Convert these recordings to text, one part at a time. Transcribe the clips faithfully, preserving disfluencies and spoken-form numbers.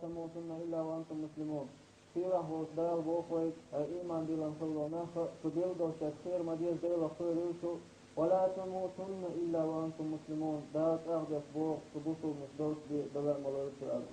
تموتن إلا وأنتم مسلمون. Сийлахь волчу Дала боху вайга, хьайн ийман диллина хилла нах а, шу билггал шаьш кхера ма-деззара Делах кхоьруьйту, ولا تموتن إلا وأنتم مسلمون. Дала чӀагӀдеш боху, шу бусулбанаш долуш бен дала а ма лойла шу аьлла.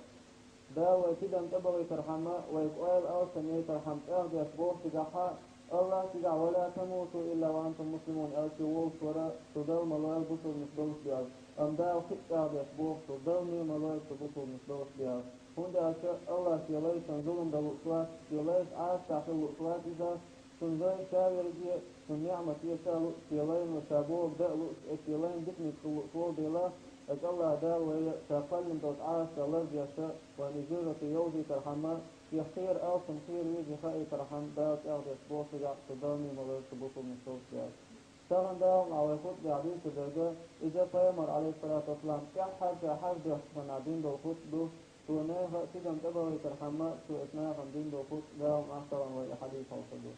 Дала вай тидам тӀебахийтархьама, вайга ойла алсам яйтархьама чӀагӀдеш боху цигахь, Аллах цигахь, ولا تموتوا إلا وأنتم مسلمون аьлла, шу волуш вара, шу дала ма лойла бусулбанаш долуш бен. Амма Дала кхин а чӀагӀдеш боху, шу дала ма лойла шу бусулбанаш долуш бен. ХӀунда аьлча Аллах шен лайшна зулам дан лууш вац, шен лайш Ӏазапехь хила лууш вац иза, цуьнан лай ша верриге, цуьнан ниӀмат эца а лууш, шен лайно ша бохург дан а лууш, и шен лайна диканиг хила лууш волу дела, аса Аллах Дала вай ша кхоьллина долчу Ӏазапах лардеш, вайна и жоьжахати йовзийтархьама, шех кхера алсам, кхера веза хаийтархьама, Дала чӀагӀдеш боху цигахь, шу дала ма лойла шу бусулбанаш долуш бен. Тахана Дала вай хутбехь дуьйцур дерг, иза Пайхамар, алейхиссалату вассалам, тӀаьххьара ша хьаждеш хенахь дина долу хутба ду, цо нехан а тидам тӀебахийтархьама, цо оцу нахана дина долу хутба, Дала махкалан вай и хьадис хьовсур ду.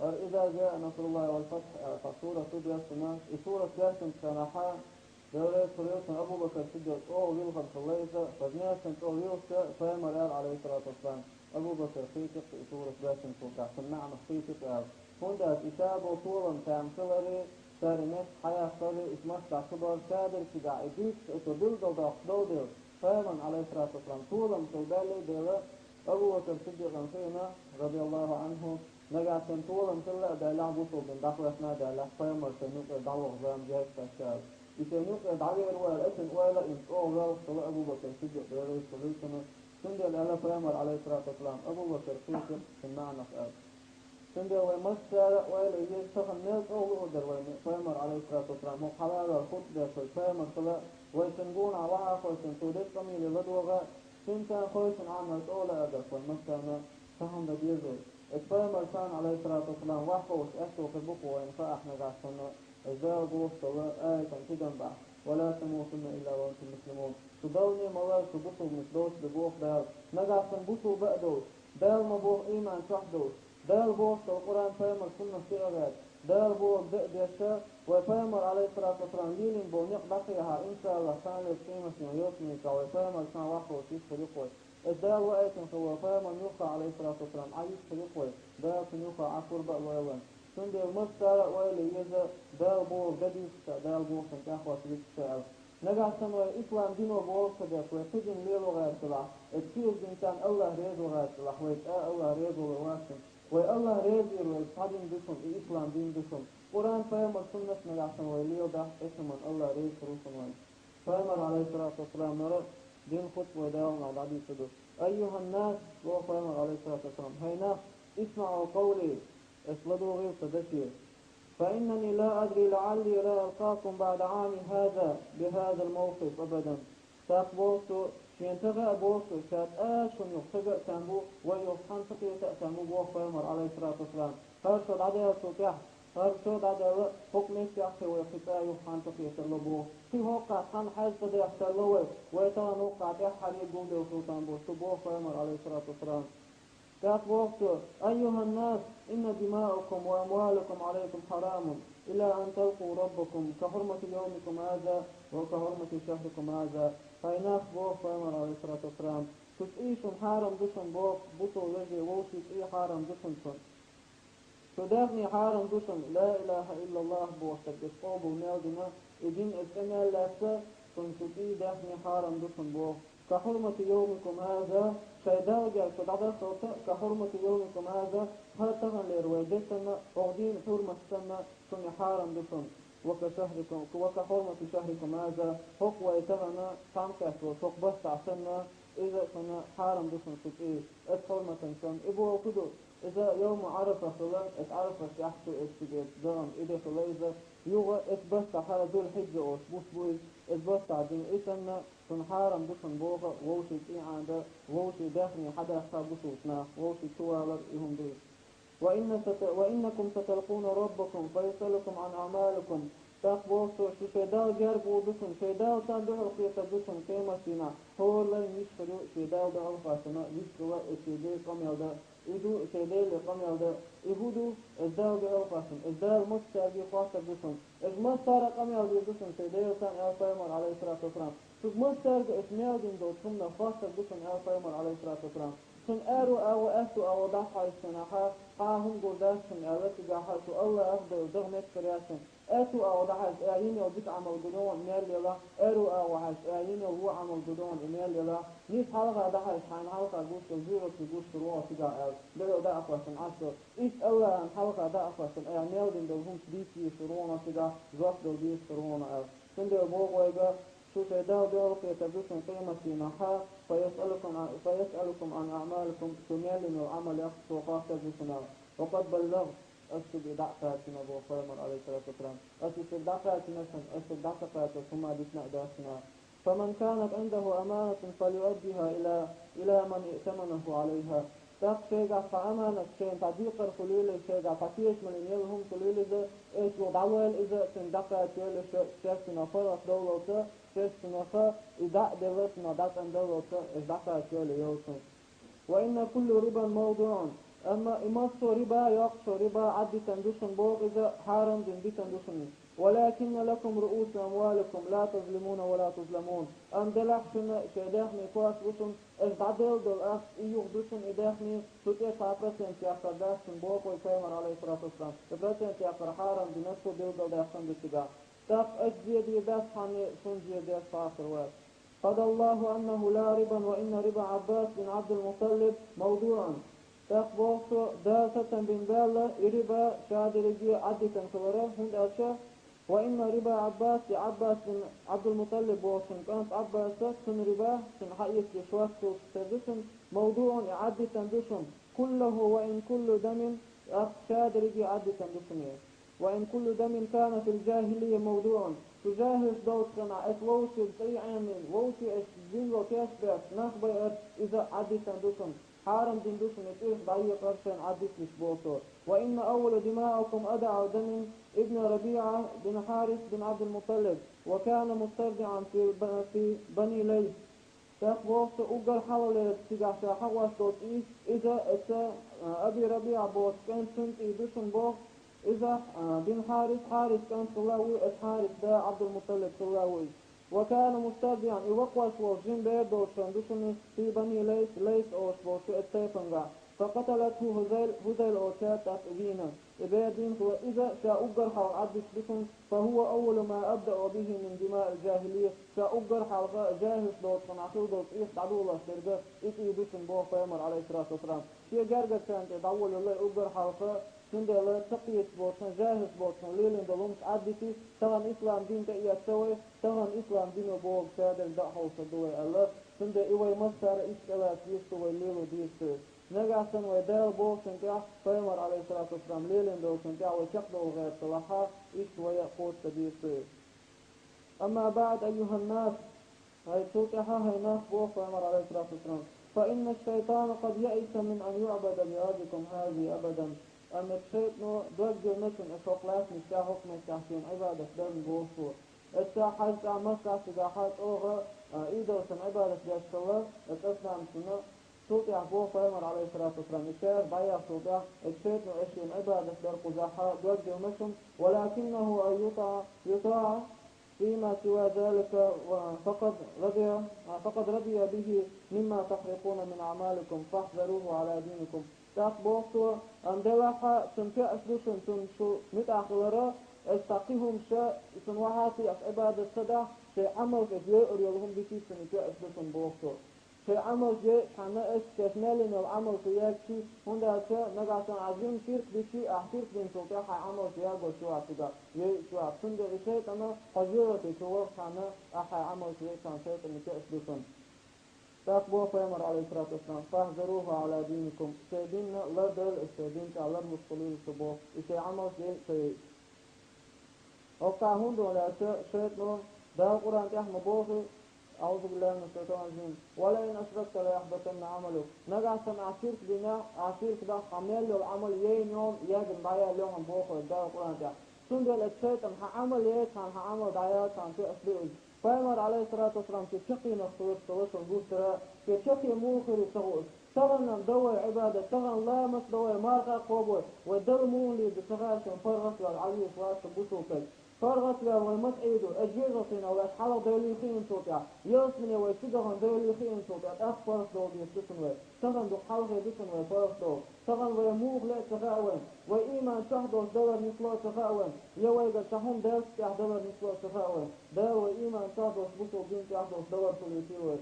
ХӀара إذا جاء نصر الله والفتح аьлла сурат ду доьссина, и сурат доьссинчу хенахь, Дела реза хуьлийла цунна, Абу Бакр Сиддикъ чӀогӀа вилхина хилла иза, хаза нехашна чӀогӀа вилхича, Пайхамар аьлла, алейхиссалату вассалам, Абу Бакр кхийтира и сурат доьссина суртахь, цуьнан маьӀнах кхийтира аьлла. ХӀунда аьлча и ша болу толам тайна хиларе, цара и меттиг хьаяккхаре, и маттахь хабар ша дерг цигахь и дуьйцуш, и цо билггал доккхуш долу дела, Пайхамарна, алейхиссалату вассалам, толам хила баьллий дела, Абу Бакр Сиддикъан хиъна, радияллаху анху, нагахь санна толам хилла а баьллехь, бусулба дин дӀахӀоьттина а баьллехь, Пайхамар шайна юкъера дӀаваха зама гечдеш аьлла. И шайна юкъера дӀавер ву аьлла, оцуьнан ойла а йина чӀогӀа воьлхуш хилла Абу Бакр Сиддикъ, Дела реза хуьлийла цунна. Цундела аьлла Пайхамар, алейхиссалату вассалам, Абу Бакр кхийтира цуьнан маьӀнах аьлла. Цундела вай массара а ойла еза, тахана мел чӀогӀа луур дара вайна Пайхамар, алейхиссалату вассалам, хӀокху хьалаваьлла хутбеш вай Пайхамар хила, вай цуьнан гонах вахьа а хойшина, цо дечу къамеле ладогӀа, цуьнца хойшина Ӏамал чӀогӀа лаьа дара вай массарна, тахана дан деза вай. Оцу Пайхамарца, алейхиссалату вассалам, вахьа ховшуш аьтто хир бу-кх вайна хаахь нагахь санна, аса Дала бохуш долу аятан тидам бахь: «Ва ла тамутунна илла ва антум муслимун». Шу дала ма лойла шу бусулбанаш долуш бен боху Дала. Нагахь санна бусулба а долуш, Дала ма боху ийман чохь долуш, Дала бохуш долу Къуръан, Пайхамар суннат тӀе а гӀерташ, Дала бохург дан а деш, вай Пайхамар, алейхиссалату вассалам, лелийна болу некъ дӀакхехьа, иншааллахӀ, цхьана лерчу къематдийнан йолчу муьйкахь вай Пайхамарца вахьа ховшуш хир ю-кх вай. Аса Дала ваийтина хилла вай Пайхамарна юххе, алейхиссалату вассалам, Ӏан йиша хир ю-кх вай, Дала цунна юххе Ӏан пурба а лойла вайна. Цундела массара а ойла еза, Дала бохург дан дийхча, Дала бохучунна тӀехь хӀотта вуьтуш аьлла. Нагахь санна вай ислам дино болуш ца деш, вай кхин дин лело гӀерталахь, оцу кхечу динца Аллах реза ву гӀерталахь, вай цкъа а Аллах реза волур вац цунна. Вай Аллах реза вийр вай цхьа дин ду шуна, и ислам дин ду шуна. Къуръан, Пайхамар суннат нагахь санна вай леладахь, эцаман Аллах реза хир ву шуна вайна. Пайхамар, алейхиссалату вассалам, нара дин хутба вай Дала мукъ лахь дӀадийцар ду. «Айюханнас», боху Пайхамар, алейхиссалату вассалам, хӀай нах, «исмаӀу къавли», аса ладогӀийла сан даше. «Фа иннани ла адри лаӀалли ла алкъакум баӀда Ӏами хӀаза бихӀазал мавкъиф абадан». ТӀаккха боху цо, шена тахана а боху цо, ша цкъа а шуна юха ца гайтар бу, вай юха цхьаьна ца кхетар бу, боху Пайхамар, алейхиссалату вассалам. ХӀара шо дӀадаьлла цул тӀаьхьа, хӀара шо дӀадаьлла, хӀокху меттехь кхин вай кхин цкъа а юха цхьаьна ца кхетар бу боху. Кхин хӀокху хана хьаьжцӀа дехкар бу вай, вай тахана хӀокху тӀаьххьара дӀагулделла хила бу шу, боху Пайхамар, алейхиссалату вассалам. ТӀаккха боху цо: «Айюханнас, инна димаакум ва амвалакум Ӏалайкум хьарамун, илла ан талкъу раббакум, ка хьурмати йовмикум хӀаза ва ка хьурмати шахрикум хӀаза». ХӀай нах, боху Пайхамар, алейхиссалату вассалам, шу цӀий шуна хьарам ду шуна, боху, бусулба вежарий, вовшийн цӀий хьарам ду шуна шуна. Шу даьхний хьарам ду шуна, ла илаха иллаллах бохуш дерг, аса къобал мел дина, и дин аса тӀе мел лаьцна, шуна шу цӀий, даьхний хьарам ду шуна, боху. Ка хьурмати йовмикум хӀаза, шайн Далла гергга шу дӀадаххалц, ка хьурмати йовмикум хӀаза, хӀара таханлера вай де санна, хӀокху дийнан хьурмат санна, шуна и хьарам ду шуна. Ва ка шахрикум, ва ка хьурмати шахрикум хӀаза, хӀокху вай тахана цхьаьнакхетта волчу хӀокху баттахь санна, иза а шуна хьарам ду шуна шу цӀий, аса хьурматан санна. И бохург хӀун ду? Иза йовму Ӏарафа хила, оцу Ӏарафас тӀехь шу эцчу, оцу дагӀан и де хила иза, юха оцу баттахь, Зуль-Хьиджа олуш буьйсу бу иза, оцу баттахь дина и санна, шуна хьарам ду шуна, боху, вовшийн цӀий Ӏанадан, вовшийн даьхний хьадаккха бусулба нах, вовшийн чувалар, и хӀума ду иза. Ва инна сата-, ва иннакум саталкъуна раббакум, фа юсъалукум Ӏан аӀмаликум. ТӀаккха боху цо, шу шайн Далла герга гӀур ду шуна, шайн Далла царна дуьхьал кхетар ду шуна къематдийнахь, хӀора лайна йиш хир ю шен Далла дуьхьал а хоьттина, йиш хила а, шен ден къамел дан, И ду шайн Деле къамел дан. И хӀун ду, из Дала дуьхьал кхоьссина, из Дала массаьрга хеттарг ду шуна. Из массара къамел дийр ду шуна шайн Делаца, аьлла Пайхамара, Ӏалайхиссалату вассалам. Шуга массаьрга из мел дина долча хӀуманах хеттарг ду шуна, аьлла Пайхамара, Ӏалайхиссалату вассалам. Шуна аьрру агӀо, аьтту агӀо дӀакхоьссинехь, хьа хӀума гур дац шуна аьлла цигахь, шу АллахӀах а, Далах а дагӀа меттиг яц шуна. Аьтту агӀо дӀахьажа, э, йина йола дика Ӏамал гу догӀу мел елахь, аьрру агӀо хьажа, э, йина йола во Ӏамал гу догӀу и мел елахь, нийса хьалха дӀахьажа, хьайна хьалха гуш йола жоьжахати гуш дар вогӀу цигахь аьлла, дуьхьал дӀа а кхоьссина Ӏаш дар. Иштта АллахӀана хьалха дӀа а кхоьссина, айхьа мел дина долу хӀуманаш дийца дезаш дар вогӀу цигахь, жоп дала дезаш дар вогӀу аьлла. Цундела боху вайга, шу шайн Дала дуьхьал кхетар ду шуна къематдийнахь, فيسألكم عن، فيسألكم عن أعمالكم, шу мел йина йолу Ӏамалех цо хеттарг ду шуна аьлла. وقد بلغت, ас шуьга и дӀа а кхаьчна, боху Пайхамара, Ӏалайхиссалату вассалам. Ас и шуьга дӀакхаьчна шуна, ас шуьга дӀа ца кхаьчча, хӀума дитина а дац шуна. فمن كانت عنده أمانة فليؤدها إلى، إلى من ائتمنه عليها. ТӀаккха шайгахь цхьа аманат, шайна цхьа декхар хуьлийла, шайгахь цхьа тешамалла йина йолу хӀума хуьлийла иза, аш ву дӀалойла иза, цуьнга дӀакхачийла ша, шаьш цунах паргӀат довлалца, шаьш цунах и дӀа а делла, цунах дӀа а цӀандаллалца, аш дӀакхачийла йолчунна. وإن كل ربا موضوع. Амма и массо а риба, йоккхачо риба Ӏаддитина ду шуна боху иза, хьарам дина дитина ду шуна. ولكن لكم رؤوس أموالكم لا تظلمون ولا تظلمون. Амма делахь шуна шайн даьхни коч бу шуна, аш дӀаделла долу ахча, и юха ду шуна и даьхни, цу тӀе цхьа процент яккхар дац шуна боху вай Пайхамара, Ӏалайхиссалату вассалам. И процент яккхар хьарам дина, цо билгалдаьккхина ду цигахь. ТӀаккха аш зе дийр дац цхьанне, шуна зе деш хьастар вац. قضى الله أنه لا ربا وإن ربا عباس بن عبد المطلب موضوع. ТӀаккха боху цо, Дала сацам бина баьлла, и риба ша дерриге а Ӏаддитина хилар, хӀунда аьлча, وإن ربا عباس, и Ӏаббас бин Ӏабдул-МутӀалиб бохучун кӀант Ӏаббаса, цуьнан риба, цуьнан хьаэцча шортта хӀума тера ду шуна, موضوع, и Ӏаддитина ду шуна, كله وإن كل دم, ахча ша дерриге а Ӏаддитина ду шуна. وإن كل دم كان في الجاهلية موضوع. Шу жаьхӀилш долчу хенахь, аса вовшийн цӀий Ӏемина, вовшийн аса жиндолу кечбеш, нах байар, иза Ӏаддитина ду шуна. Хьарам дина ду шуна и цӀийх дӀаекъар шайна Ӏаддитанаш, боху цо. وإن أول دماءكم أدعى دم ابن ربيعة بن حارث بن عبد المطلب، وكان مسترضعا في ب-، في بني ليث. ТӀаккха боху цо, уггар хьалхалера цигахь ша хьахош долу цӀий, иза оцу, а, Аби РабиӀа бохучу кӀанта цуьнан цӀий ду шуна боху, иза, а, бин Хьарис, Хьарис кӀант хилла а ву, оцу Хьарис да Ӏабдул-МутӀалиб хилла а ву иза. وكان مسترضعا, и вакхош волу жима бер долуш шуна ду шуна, في بني ليث, Лайс олуш болчу оцу тайпангахь. فقتلته هذيل, ХӀузайл олучаьрца тӀаккха вийна. И бер дийна хилла, иза ша уггар хьалха Ӏаддитина ду шуна, فهو أول ما أبدأ به من دماء الجاهلية, ша уггар хьалха жаьхӀилш долчу хенахь хилла долу цӀийх дӀадолош дерг и цӀий ду шуна, боху Пайхамара, Ӏалайхиссалату вассалам. Шен гергарчарна тӀе дӀаволалла и уггар хьалха, цундела ца кхеташ болчу хенахь, жаьхӀилш болчу хенахь лелийна долу хӀумнаш Ӏаддити, тахана ислам дин тӀеэцна вай, тахана ислам дино бохург ша дерг дӀа а хьовсур ду вай аьлла, цундела и вай массара иштта тӀелаца дезаш ду, вай лело дезаш ду. Нагахь санна вай Дала бохучун тӀехь, Пайхамара, Ӏалайхиссалату вассалам, лелийна долчун тӀехь вай чекхдовла гӀерталахь, иштта вай а кхочуш дан дезаш ду. أما بعد أيها الناس, хӀай цул тӀаьхьа, хӀай нах, боху Пайхамара, Ӏалайхиссалату вассалам, فإن الشيطان قد يئس من أن يعبد بأرضكم هذه أبدا. Амма шайтӀано дог диллина шуна, аса хӀокху лаьттан чохь, хӀокху меттехь шена Ӏибадат дарна, боху цо. Аса хьаьжча Маккахь цигахь чӀогӀа, а, идолшна Ӏибадат деш хилла, аса асанам шуна, цул тӀаьхьа боху Пайхамара, Ӏалайхиссалату вассалам, и шаьш дӀаяхчул тӀаьхьа, аса шайтӀано аса шена Ӏибадат дар кхузахь дог диллина шуна, ولكنه أن يطاع، يطاع فيما سوى ذلك، فقد رضي، فقد رضي به مما تحرقون من أعمالكم، فاحذروه على دينكم. ТӀаккха боху цо, амма делахь а, цунна тоьаш ду шуна, цунна шу муьтӀахь хилар, аса цхьа кхин хӀумнаш, цунна вахьа а тӀех Ӏибадат ца дахь, шайн Ӏамалш, аса йойур йолу хӀума дитий, цунна тоьаш ду шуна, боху цо. Шайн Ӏамалш йойуш хьанна, аса шаьш мел йина йолу Ӏамалш ца ягийчи, хӀунда аьлча нагахь санна ахь жима ширк дичи, ахь ширк динчул тӀаьхьа хьайн Ӏамалш ягош ю ахь цигахь, йойуш ю ахь. Цундела и шайтӀан хьо жоьжахати чу вахча хьанна, ахь хьайн Ӏамалш йойчхьана шайтӀане тоьаш ду шуна. ТӀаккха боху Пайхамара, Ӏалайхиссалату вассалам, فاحذروه على دينكم, шайн динна лардойла аса, шайн дин тӀехь ларлуш хуьлийла шу, боху, и шайн Ӏамалш йой а ца йойуш. ХӀокху хӀунда аьлча шайтӀано Дала Къуръан тӀехь ма боху, أعوذ بالله من الشيطان الرجيم, ولئن أشركت ليحبطن عملك. Нагахь санна ахь ширк динехь, ахь ширк дахь, хьан мел йолу Ӏамал яйна йолу, ягна дӀаяьлла йолу хьан, боху Дала Къуръан тӀехь. Цундела аса шайтӀан хьан Ӏамал яйчхьана, хьан Ӏамал дӀаяьлчхьана тоьаш ду иза. Пайхамар Ӏалайхиссалату вассалам, шен чаккхенах хилар ца ло шуна гуттара, шен чаккхе муха хир ца хууш. Тахан-м дан вай Ӏибадат, тахан ламаз дан вай, марха кхобу вай, вай Далла муха лийр ду ца хаьа шуна, паргӀатваьлла Ӏалийша вац бусалба саг. ПаргӀатваьлла вай маца Ӏийр ду, аш вежарий хиъна вац, хьалха Даьла хиъначул тӀехьа, ялсмане вай цигахьа Даьла хиъначул тӀехьа, тӀаккха паргӀатдовла дезаш ду шуна вай. Тахан дукха хьалхе ду шуна вай паргӀатдовла. Тахан вай муха ле а ца хаьа вайна, вай иман чохь долуш далар нисло а ца хаьа вайна, я вайгара цхьа хӀума Даьллаца тӀехь далар нисло а ца хаьа вайна. Дала вай иман чохь долуш, бусалба дин чохь долуш далар хуьлуьйтийла вай.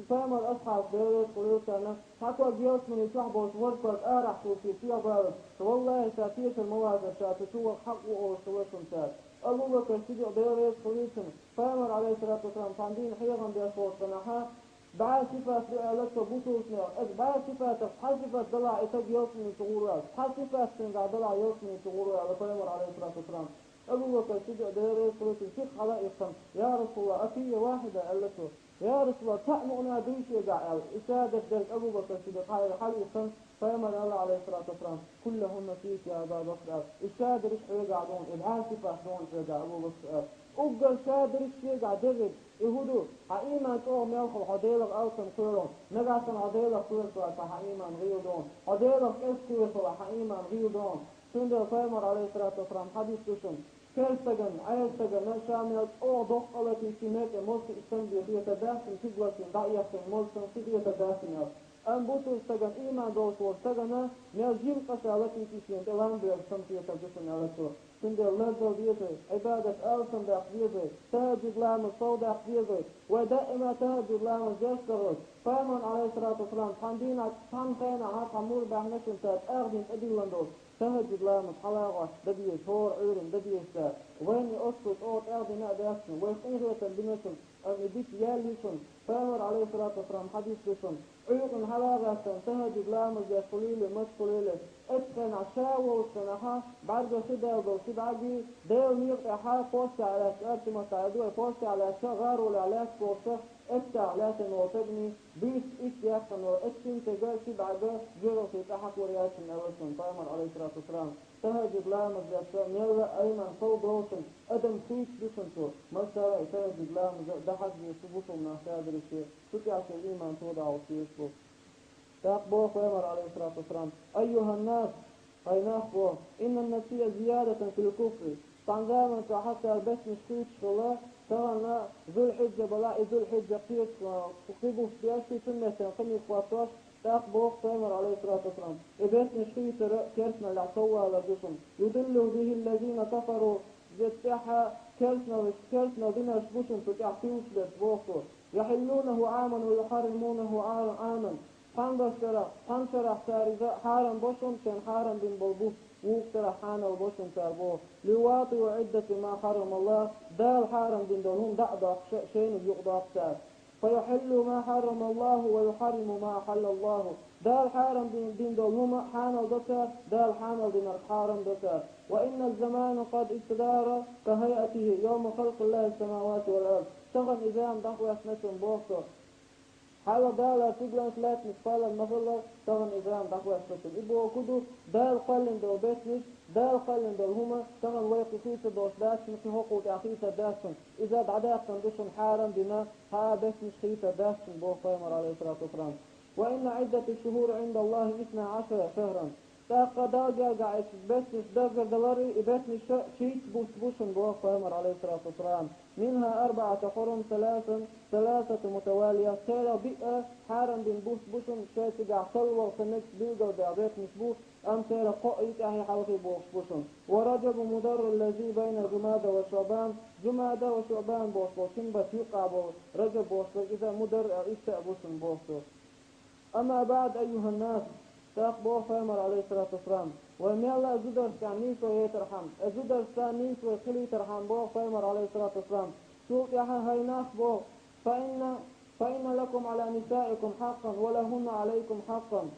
Пайхамар асхьабаш, Дела реза хуьлийла царна, цхьа ког ялсмане чохь болчу важа ког арахь тухий, тӀехбалар, ша валлахӀи, ша тешар ма вацара, ша цу чу ваха хьакъ ву олуш хилла шуна цара. Абу Бакр Сиддикъ, Дела реза хуьлийла цунна, Пайхамар, Ӏалайхиссалату вассалам, цхьана дийнахь хьехам беш волчу хенахь, бӀе сифат ду аьлла цо бусалбанех, аса бӀе сифатах цхьа сифат далахь, и стаг ялсмане чу гӀур ву аьлла, цхьа сифат цуьнгахь далахь, ялсмане чу гӀур ву аьлла Пайхамар, Ӏалайхиссалату вассалам. Абу Бакр Сиддикъ, Дела реза хуьлийла цунна, сиха хьала а ихкана: «Я Расулаллах, афийя вахьида?» — аьлла цо. «Я Расулаллах, цхьаъ мукъана дуй шегахь?» — аьлла. И шадерг дерг Абу Бакр Сиддикъ хьала, хьала ихкана, Пайхамар аьлла, Ӏалайхиссалату вассалам: «Куллахунна фийка, я Аба Бакр», — аьлла. И шадерш хьоьгахь ду хьуна, и бӀе сифат ду хьуна хьоьгахь, Абу Бакр, аьлла. Уггар шадерш шегахь дерриг, и хӀун ду? Хьан ийман чӀогӀа мел хуьлу, хьо Делах алсам кхоьруш, нагахь санна хьо Делах кхоьруш вац, хьан ийман гӀийла ду хьуна. Хьо Делах кӀезиг кхоьруш валахь, хьан ийман гӀийла ду хьуна. Цундела Пайхамар, Ӏалайхиссалату вассалам, хьадис ду шуна: кер стагана, Ӏер стагана, ша мел чӀогӀа доккха а латийча, мел тӀе массо а иштта бен хетар дац шуна, куьг латийна дӀа а эккхийна, массо а санна хи хетар дац шуна, аьлла. Амма бусалба стагана, ийман долуш волчу стагана, мел жима къа ша латийча, шена тӀе лам боьлча санна хетар ду шуна, аьлла цо. Цундела лаззал деза вай, Ӏибадат алсам даккха деза вай, тахӀаджуд ламаз сов даккха деза вай, вай даима тахӀаджуд ламаз деш ца гӀерта. Пайхамар, Ӏалайхиссалату вассалам, цхьана дийнахь, цхьана хенахь цхьа мур баьхна шуна цара, тӀаьхьа дина тӀедиллина долуш, тахӀаджуд ламаз хьалагӀош дан деза, хӀора Ӏуьйранна дан деза цара. Вайна и оццул чӀогӀа тӀаьхьа дина а дац шуна, вайх къинхетам бина шуна, амма и дика яьлла ю шуна. Пайхамар, Ӏалайхиссалату вассалам, хьадис ду шуна: Ӏуьйкъана хьалагӀаьттина, тахӀаджуд ламаз деш хуьлийла, маца хуьлийла, оцу хенахь ша волчу хенахь, бӀаьрга хи даьлла долу ши бӀаьргий, Делан некъа тӀехь постехь лаьцна, оьрсийн маттахь аьлча, постехь лаьцна, гӀаролехь лаьцна болуш, эццахь лаьцна волу стагний, буьйса итт яьккхина волу, оцу шина стеган ши бӀаьрг жоьжахатин тӀе хьакхор яц шуна, аьлла шуна Пайхамар, Ӏалайхиссалату вассалам. ТахӀаджуд ламаз деш мел а ийман сов долу шуна, адам хуьйцуш ду шуна цо. Массара а и тахӀаджуд ламаз а дан хьажа дезаш бу бусалба нах, шадерш, цу тӀехь шен ийман тодахьалуш дезаш бу. ТӀаккха боху Пайхамар, Ӏалайхиссалату вассалам: «Айюхьаннас, хӀай нах, боху, инна ннасия зиядатун фил куфри». Цхьана заманчохь цара беттанаш хуьйцуш хилла, тахана Зулхьиджа балахь, и Зулхьиджа кхечу кхин гуш деш, ши цунна меттана кхин хӀоттош, тӀаккха боху Пайхамар, Ӏалайхиссалату вассалам: «И беттанаш хийцар керстаналлехь соввалар ду шуна. Юдиллу бихӀи ллазина кафару». Иза тӀехь керстаналлаш, керстаналла динарш бу шуна цу тӀехь туьйсуш берш, боху цо. «ЮхьиллунахӀу Ӏаман ва юхьарримунахӀу Ӏаман». Цхьана шарахь, цхьана шарахь цара иза хьарам бо шуна, шайна хьарам бина болу бутт, вукху шарахь хьанал бо шуна цара, боху. «ЛиюватӀиу Ӏиддата ма хьаррамаллахӀ», Дала хьарам дина долу хӀума дӀа а доккхуш, шайна юкъадоккху цара. «Фа юхьиллу ма хьаррамаллахӀу ва юхьарриму ма ахьаллаллахӀу». Дала хьарам дин-, дина долу хӀума хьанал до цара, Дала хьанал динарг хьарам до цара. «Ва инна ззамана къад истадара ка хайатихӀи йовма халкъиллахӀи ссамавати вал ард». Тахана и зама дӀахӀоьттина шуна, боху цо. Хьалха Дала стигланаш, лаьттанаш кхоллам ма хиллара, тахана и зама дӀахӀоьттина шуна. И бохург ду, Дала кхоьллина долу беттанаш, Дала кхоьллина долу хӀума тахана вай кхин хийцар долуш дац шуна, кхин хӀокхул тӀаьхьа хийцар дац шуна. Иза дӀадаьккхина ду шуна хьарам дина, цхьа а беттанаш хийцар дац шуна, боху Пайхамар, Ӏалайхиссалату вассалам. «Ва инна Ӏиддата шшухӀури ӀиндаллахӀи исна Ӏашара шахӀран». ТӀаккха Далла гергахь оцу беттанаш даггара далар, и беттанаш шийтта бутт бу шуна, боху Пайхамар, Ӏалайхиссалату вассалам. «МинхӀа арбаӀатун хьурум, саласатун, саласатун мутавалият». Церан биъ хьарам бина бутт бу шуна, шайн цигахь талла вала ца мегаш билгалдаьлла беттанаш бу, амма церан кхоъ и тӀаьхье хьалхе бохуш бу шуна. «Ва Раджабун мударрул лази байна Жумада ва ШуӀбан». Жумада ва ШуӀбан бохуш болу шина бутт юккъехь болу Раджаб бохуш берг, иза мударр а, иштта а бу шуна, боху цо. Амма баӀд, айюхӀаннас, тӀаккха боху Пайхамар, Ӏалайхиссалату вассалам, вай мелла а зударшкахь нийсо яйтархьама, э, зударшца нийса вай хилийтархьама, боху Пайхамар, Ӏалайхиссалату вассалам, цул тӀаьхьа, хӀай нах, боху, фа инна, фа инна лакум Ӏала нисаикум хьакъан ва лахӀунна Ӏалайкум хьакъан.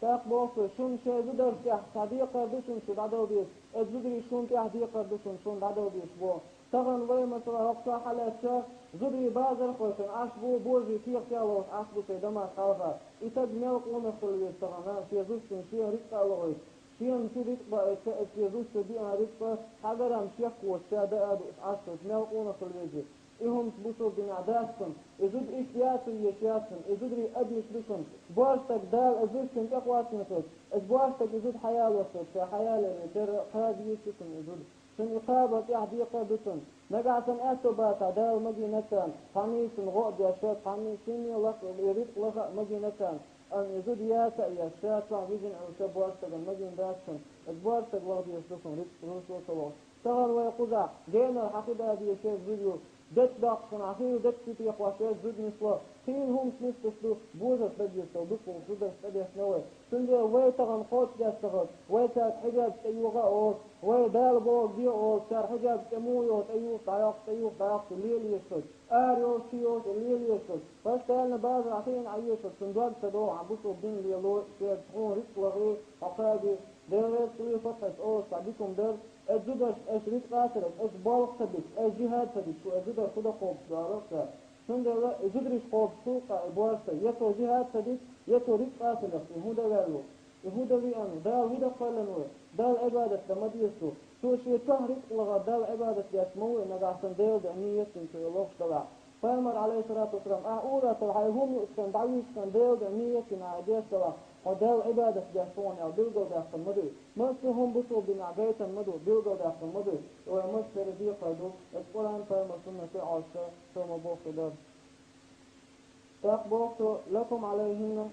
ТӀаккха боху цо, шуна шайн зударшкахь цхьа декхар ду шуна шу дӀадала деза, оцу зударийн шуна тӀехь декхар ду шуна, шуна дӀадала дезаш, боху. Тахана вай, масала, хӀокху шарахь хьалаьцча, зударий базар кхойкхуш Ӏаш бу, божарий кехат ялош Ӏаш бу шайн домашка хьалха. И стаг мел къонах хила веза тахана, шен зудчунна шена рицкъа а лохуьйтуш, шена ши рицкъа баийтича, иза шен зудчо деана рицкъа, цхьа грамм шек воцуш, ша даа а дуъуш Ӏаш хилча, мел къонах хила веза. И хӀумс бусулба динехь дац шуна, и зуда иштта яц а еш яц шуна, и зударий адамаш ду шуна. Боьрша стаг Дала, и зуда шуна тӀекхоссийна соцу, и боьрша стаг и зуда хьаялош соцу, ша хьаяларе дерра кхаба йиш ю шуна и зуда. Шуна и кхабар тӀехь декхар ду шуна. Нагахь санна аьтто бацахь, Дала магийна царна, цхьаннен шуна гӀо а деш, цхьаннен шуна лакха, и рицкъ лаха а магийна царна. Амма и зуда яца а еш, ша чохь вижина Ӏуьйша боьрша стагана магийна дац шуна, и боьрша стаг лаха дезаш ду шуна рицкъ, рузо ца лохуш. Тахана вай кхузахь генара хьан хи да дезаш зуда ю, дечдоккхуш хьан хийла дечу тӀе тӀехош еш зуда нисло, хийла хӀуманаш нисдеш ду, божарш дагийсал дукхахула зударш тӀедеттина вай. Цундела вай тахана кхочушдеш ца хилча, вай цаьрга хьижабаш тӀеюха а олуш, вай Дала бохург де а олуш, цара хьижабаш тӀе муха юха тӀеюха, дӀайоккхуш, тӀеюха, дӀайоккхуш, лелаеш шуьца. Ара йолуш, чу йолуш лелаеш шуьца. Постоянно базарахь хиъна Ӏан езаш шуьца, цунна дог ца догӀу, хьан бусулба дин лело, шега хьуна рицкъ лахе, хьо кхаби, Дела реза хуьлийла хьуна аса олуш цхьа дика хӀума дара. Аса зударшна аса рицкъ а ца деш, аса болх ца бича, аса жихӀад ца дича, шу аса зударш хӀун дан кхобуш ду аьлла аса. Цундела и зударий кхобуш хилча а, и боьрша стаг, я цо жихӀад ца дича, я цо рицкъ а ца лехча, и хӀун дан ваьлла ву? И хӀун дан виъна ву? Дала хӀун дан кхоьллина ву? Далла Ӏибадат дан ма деза цо. Цо шен чохь рицкъ лахар Далла Ӏибадат деш ма ву и, нагахь санна Делан дуьхьа нийят дина цо и лохуш далахь. Пайхамар, Ӏалайхиссалату вассалам, ахь ур а товш, хьайн хӀума юучу хенахь дӀавуьйцучу хенахь Делан дуьхьа нийят дина ахь и деш далахь, хьо Далла Ӏибадат деш ву хьуна аьлла билгалдаьккхина ма ду и. Массо а хӀума бусулба динехь гайтина ма ду, билгалдаьккхина ма ду и. Вай массеран декхар ду, аса Къуръан, Пайхамаран суннат а Ӏоьрташ, со ма боххуьйтур. ТӀаккха боху цо: «لكم عليهن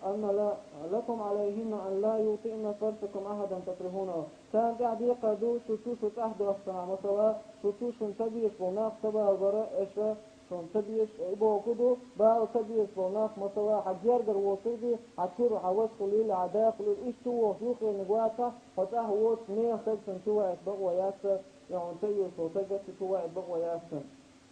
أن لا، لكم عليهن أن لا يوطئن فرشكم أحدا تكرهونه». Царна тӀехь декхар ду, шу чу шу цӀахь доссанехь, масала, шу чу шуна ца безаш болу нах ца балабар, аша шуна ца безаш, и бохург ду, бала ца безаш болу нах, масала, хьан гергара воцург, хьан чуьра хьан ваша хуьлийла, хьан да хуьлийла, иштта чу вохуш юххениг вацахь, хьо цӀахь воцуш нехан стаг шуна чу ваийта бакъо яц, я хьуна ца оьшуш волу стаг шуна чу ваийта бакъо яц.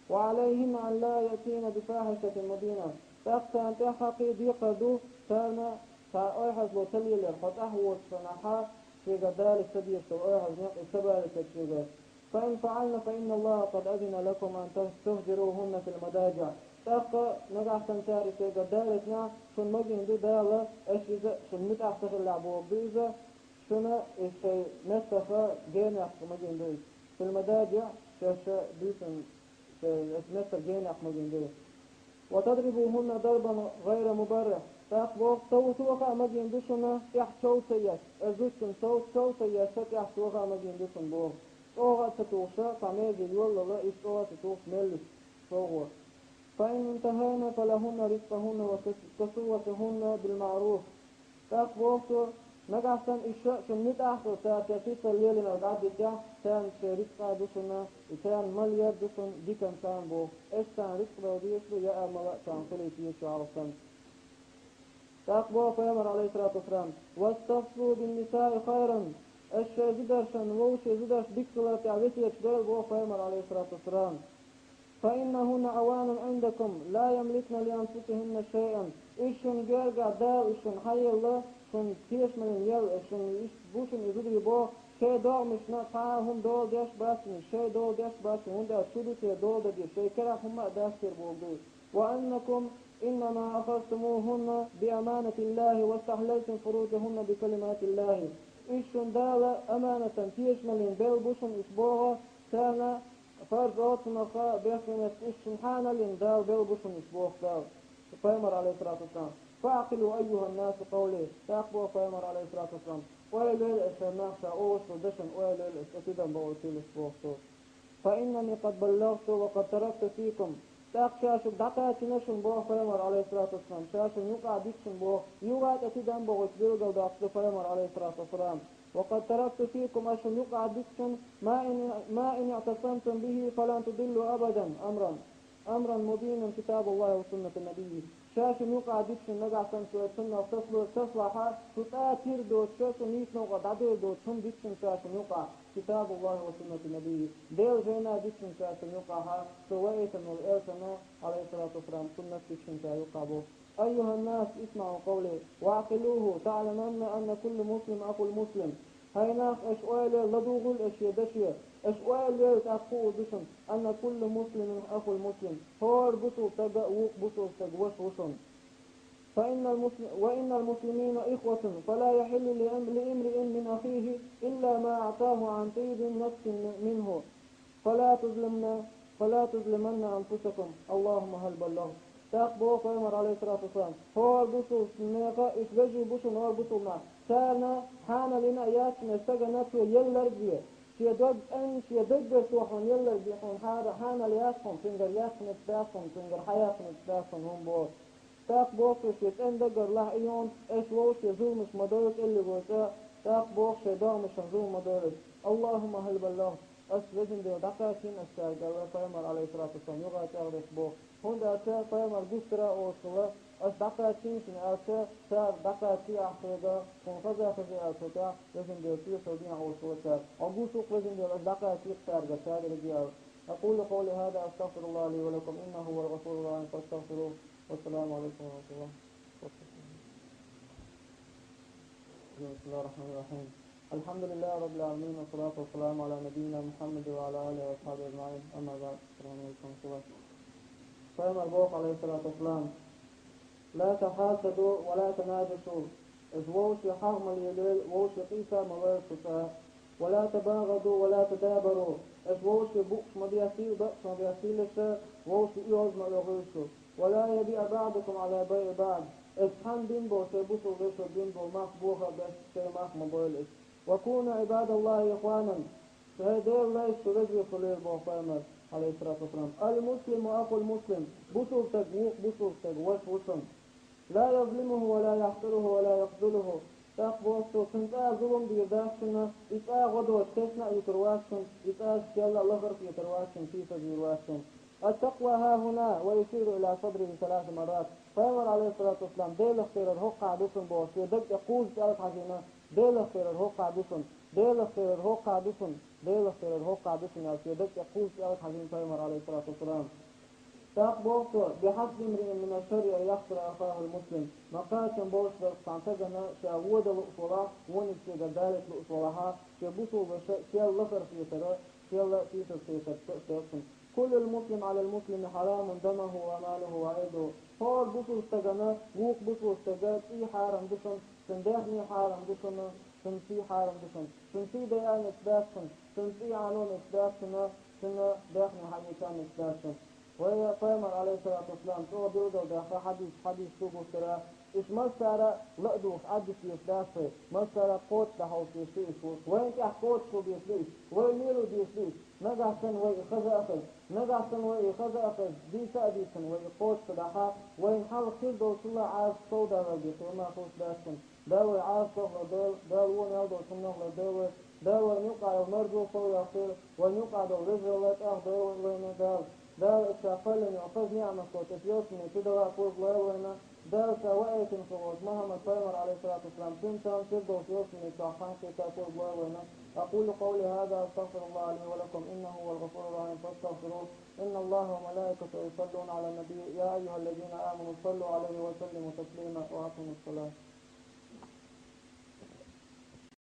«وعليهن أن لا يأتين بفاحشة مبينة». ТӀаккха царна тӀехь кхин декхар ду, царна цхьа ойхьазло ца лелор, хьо цӀахь воцуш санна, хьан шегара далийта ца дезаш долу ойхьаза некъ и ца балийтар шегара. «فإن فعلن فإن الله قد أذن لكم أن تهجروهن في المضاجع». ТӀаккха нагахь санна цара и шегара далийтинехь, шуна магийна ду Дала, аша иза шуна муьтӀахь ца хиллехь бохург ду иза, шуна иза шайн меттаха генехь магийна ду иза. «في المضاجع», шаьш дуьйцина Ша аса меттара генехь магийна ду. «وتضربوهن ضربا غير مبرح». ТӀаккха боху, сов тоха а магийна ду шуна, тӀехь чов ца еш. Аса зудчунна сов, чов ца еш, ша тӀехь тоха а магийна ду шуна боху. ЧӀогӀа а ца тухуша, цхьа меже йоллала, иза чӀогӀа а ца тухуш, меллица совгӀо. «فإن انتهين فلهن رزقهن وكسوتهن بالمعروف». ТӀаккха боху цо, нагахь санна иштта шуна муьтӀахь а хилла, цара шайн сица лелийнарг дӀадитахь, царна шайн рицкъа а ду шуна, и царна мел яр ду шуна диканца боху. Аша царна рицкъ дала дезаш ду, яа мала а царна хуьлийта езаш ю хьалха санна. ТӀаккха боху Пайхамар, Ӏалайхиссалату вассалам: «واستوصوا بالنساء خيرا». Аша шайн зударшна, вовшийн зударшна дика хилар тӀехь весеташ дойла боху Пайхамар, Ӏалайхиссалату вассалам. «فإنهن عوان عندكم لا يملكن لأنفسهن شيئا». Иза шуна гергахь Дала иза шуна хьаелла, шуна тешамаллин елла, иза шуна иштта бу шуна и зударий боху, шайн догӀмашна цхьа а хӀума дола деш бац шуна, шайн дола деш бац шуна, хӀунда аьлча шу ду те дола дан деза, шайн керахь хӀумма а дац те бохург ду. «وأنكم إنما أخذتموهن بأمانة الله واستحللتم فروجهن بكلمات الله». Иза шуна Дала аманатан тешамаллин белла бу шуна иза боху, царна Фарз оцунах бехке меттиг уьш шуна хьанал йина Дала белла бу шуна уьш боху Дала. Пайхамар, Ӏалайхиссалату вассалам: «فاعقلوا أيها الناس قولي». ТӀаккха боху Пайхамар, Ӏалайхиссалату вассалам: «Ойла йойла аса, нах, ша олуш долу дашна ойла йойла аса, тидам бакъо тилаш», боху цо. «فإنني قد بلغت وقد تركت فيكم». ТӀаккха ша шуьга дӀакхачийна шуна боху Пайхамар, Ӏалайхиссалату вассалам, ша шуна юкъахь дитта шуна боху, юха а тӀе тидам бакъо билгалдоккхуш ду Пайхамар, Ӏалайхиссалату вассалам. «وقد تركت فيكم», ас шуна юкъахь дитта шуна, «ما إن، ما إن اعتصمتم به فلن تضلوا أبدا، أمرا، أمرا مبينا كتاب الله وسنة نبيه». Ша шуна юкъахь дитта шуна нагахь санна шу цунах сацалур сацалахь, шу цкъа а тера доцуш, шу нийса новкъа дӀадер доцуш хӀума дитта шуна ша шуна юкъахь, كتاب الله وسنة نبيه. Делан жайна дитта шуна ша шуна юкъахь, со ваийтина волу элчанан, Ӏалайхиссалату вассалам, суннат дитта шуна ша юкъахь боху. «أيها الناس اسمعوا قولي واعقلوه تعلمن أن كل مسلم أخو المسلم». ХӀай нах, аша ойла йойла, ладугӀийла аша шен даше, аша ойла йойла, тӀаккха хуур ду шуна, «أن كل مسلم أخو المسلم». ХӀора бусулба стаг а вукху бусулба стеган ваша ву шуна. «فإن المسل، وإن المسلمين إخوة، فلا يحل لام، لامرئ من أخيه إلا ما أعطاه عن طيب نفس منه». «فلا تظلمن فلا تظلمن أنفسكم. اللهم هل بلغت. ТӀаккха боху пайхамар, алейхиссалату вассалам: хӀора бусулба нехан, уьш вежарий бу шуна, хӀора бусулба нах, царна хьанал йина а яц шуна, стагана цо елларг бе, шен дог цӀена, шен дог бе цо хьуна елларг бе, хьуна хьара хьанал яц хьуна, цуьнгара яьккхинарг дац хьуна, цуьнгара хьаяьккхинарг дац хьуна, хӀума боху. ТӀаккха боху цо, шен цӀена даггара лахь и йона, аш вовшийн зуламаш ма дойла кӀеллигочу, тӀаккха боху, шайн догӀмашна зулам ма дойла. اللهم هل بلغت. Ас, везан Дела, дӀакхачийна ас цаьрга, аьлла пайхамар, алейхиссалату вассалам, юха а чӀагӀдеш боху. ХӀунда аьлча пайхамар гуттара а олуш хилла, ас дӀакхачийна шуна аьлча, цара дӀакхачий ахь соьга, тхуна хаза хезий аьлла цу тӀехь, везан Дела, тешал дехьа олуш хилла цара. Хьо гуш ву-кх, везан Дела, ас дӀакхачий-кх цаьрга, цаьрга дерриге а аьлла. أقول قولي هذا أستغفر الله لي ولكم إنه هو الغفور الرحيم فاستغفروه. والسلام عليكم ورحمة الله. بسم الله الرحمن الرحيم. الحمد لله رب العالمين، والصلاة والسلام على نبينا محمد وعلى آله وأصحابه أجمعين. أما بعد. السلام عليكم ورحمة الله. Пайхамар боху, алейхиссалату вассалам: لا تحاسدوا ولا تناجشوا. Аш вовшийн хьагӀ ма лелайла, вовшийн къийса ма лойла шу цкъа. ولا تباغضوا ولا تدابروا. Аш вовшийн букъаш ма беттийла, бакъаш ма беттийла аш, вовшийн оьгӀаз ма оьгӀийла шу. ولا يبيع بعضكم على بيع بعض. Аш цхьанна бина болу, шайн бусулба вешан бина болу мах боха а беш, шайн мах ма бойла аш. وكونوا عباد الله إخوانا. Ша Делан лайш, шу вежарий хуьлийла, боху пайхамар, алейхиссалату вассалам. المسلم أخو المسلم. Бусулба стаг вукху бусулба стеган ваша ву шуна. لا يظلمه ولا يحقره ولا يخذله. ТӀаккха боху цо, цунна цкъа а зулам дийр дац шуна, и цкъа а гӀо доцуш тесна а йитар вац шуна, и цкъа а шелла а лахара хетар вац шуна, сийсаз йийр вац шуна. التقوى ها هنا، ويشير إلى صدره ثلاث مرات. Пайхамар, алейхиссалату вассалам, Делах кхерар хӀокхахь ду шуна бохуш, шен даг тӀе кхузза кӀелхьажийна, Делах кхерар хӀокхахь ду шуна, Делах кхерар хӀокхахь ду шуна, Делах кхерар хӀокхахь ду шуна аьлла, шен даг тӀе кхузза кӀелхьажийна пайхамар, алейхиссалату вассалам. ТӀаккха боху цо: بحسب امرئ من الشر أن يحقر أخاه المسلم. Ма кхачам болуш дара цхьана стагана ша вон дан лууш валахь, вониг шегара далийта лууш валахьа, шен бусулба ваша шелла лахара хетара, шелла сийсаз хетара ца а доьху шуна. كل المسلم على المسلم حرام دمه وماله وعرضه. ХӀора бусулба стагана вукху бусулба стеган цӀий хьарам ду шуна, цуьнан даьхни хьарам ду шуна, цуьнан сий хьарам ду шуна. Цуьнан сий дайа а мегаш дац шуна, цуьнан цӀий Ӏано а мегаш дац шуна, цуьнан даьхни хьаэца а мегаш дац шуна. Вайн пайхамар, алейхиссалату вассалам, чӀогӀа билгалдаьккха хьадис, хьадис ду гуттара а, уьш массара а ла а духуш Ӏаддаш дезаш дац вай, массара а кхочуш дӀахьовсуш дезаш ду уьш. Вайна тӀехь кхочуш хила дезаш ду уьш, вай лело дезаш ду уьш. Нагахь санна вай и хаза а хезна, нагахь санна вай и хаза а хезна, дийца а дийцина, вай и кхочуш ца дахь, вайна хьалха хир долчул а Ӏазап совдалар бен хила ма хуьлуш дац шуна. Дала вай Ӏазапах лардойла, Дала вон мел долчу хӀуманах лардойла вай, Дала вайна юкъахь йолу марзо совъяьккхийла, вайна юкъахь долу вежаралла тӀехь дойла вайна Дала. Дала ша кхоьллина йолу хаза неӀматаш, ша йолчунна чу дала а пурба лойла вайна. Дала ша ваийтина хилла волчу Мухьаммад пайхамар, алейхиссалату вассалам, цуьнца цуьнан Фирдовс йолчунна чохь хьанкхетта пурба лойла вайна. أقول قولي هذا أستغفر الله لي ولكم إنه هو الغفور الرحيم فاستغفروه. إن الله وملائكته يصلون على النبي يا أيها الذين آمنوا صلوا عليه وسلموا تسليما وأقيموا الصلاة.